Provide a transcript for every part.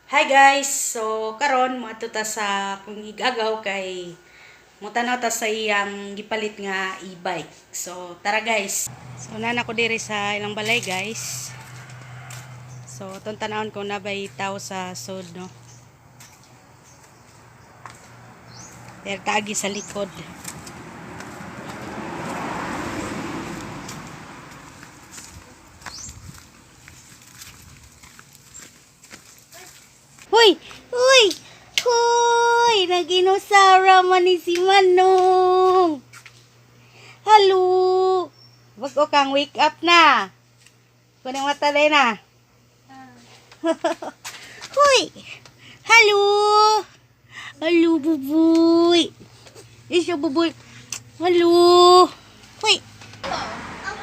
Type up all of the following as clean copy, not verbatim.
Hi guys! So karon moadto ta sa akong igagaw kay motanaw ta sa iyang gipalit nga e-bike. So tara guys. So nana ko diri sa ilang balay, guys. So atong tanawon kung nabay tao sa sud, no. Der taagi sa likod. Hoy! Hoy! Hoy! Naginosara man ni si Manong! Hello! Wag o kang wake up na! Kuning mata din na. Hoy! Hello! Hello, buboy! Isyo, buboy! Hello! Hoy!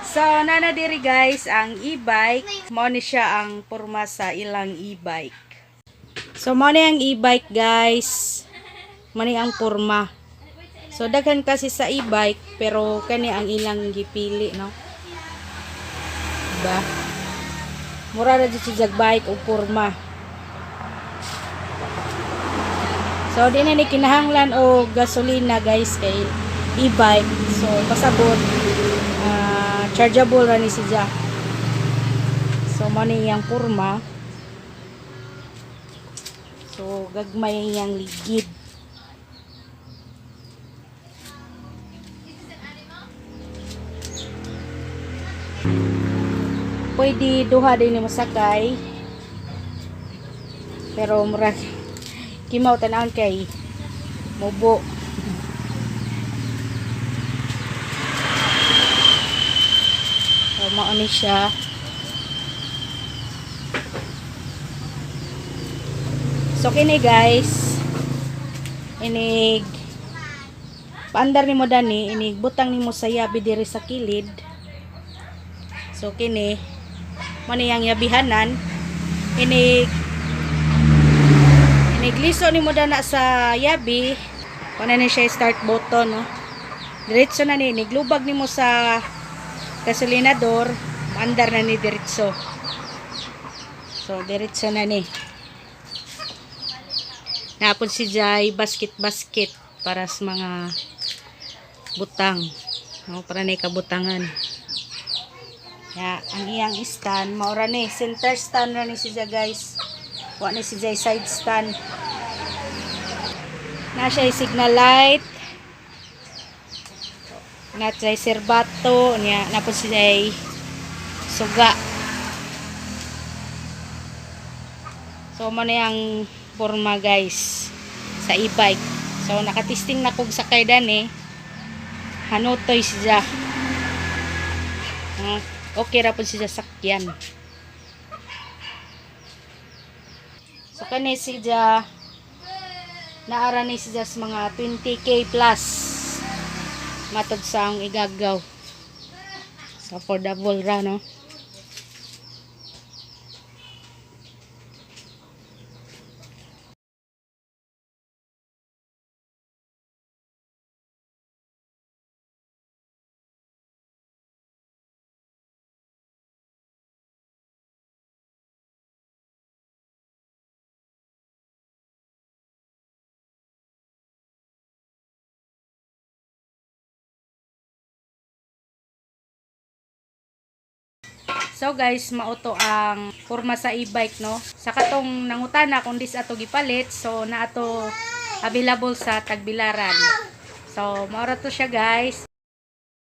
So, nana diri guys, ang e-bike. Mao ni siya ang porma sa ilang e-bike. So, mao ni ang e-bike, guys. Mao ni ang porma. So, daghan kasi sa e-bike, pero kani ang ilang gipili, no? Diba? Mura ra jud siya bike o porma. So, di na ni kinahanglan og gasolina, guys, kay e-bike. So, pasabot, chargeable ra ni siya. So, mao ni iyang porma. So, gagmay iyang ligid. Pwede duha din nimo sakay. Pero murag kimaw tan-awon kay mubo. So, mao ni siya. So kini guys, inig paandar nimo dani, inig butang nimo sa yabi diri sa kilid. So kini mo ni ang yabihanan. Inig liso nimo dana sa yabi, kuno ni siya start button, no. Diretso na ni, iniglubag nimo sa gasolinador, maandar na ni diretso. So diretso na ni. Napon si Jai basket basket para sa mga butang. No, para na kabutangan. Ya, ang iyang stand maura ni center stand ra ni siya, guys. Wa ni si Jai side stand. Na siya signal light. Na siya serbato niya, napon si Jai suga. So mo na ang forma guys sa e-bike. So nakatisting na kog sakay dani. Hanutoy siya. Okay ra pud siya sakyan. So kani siya naara ni siya sa mga 20K plus matod sa ang igagaw. So affordable ra, no? So guys, mauto ang forma sa e-bike, no. Sa katong nangutana kung dis ato gipalit, so na ato available sa Tagbilaran. So maura to siya, guys.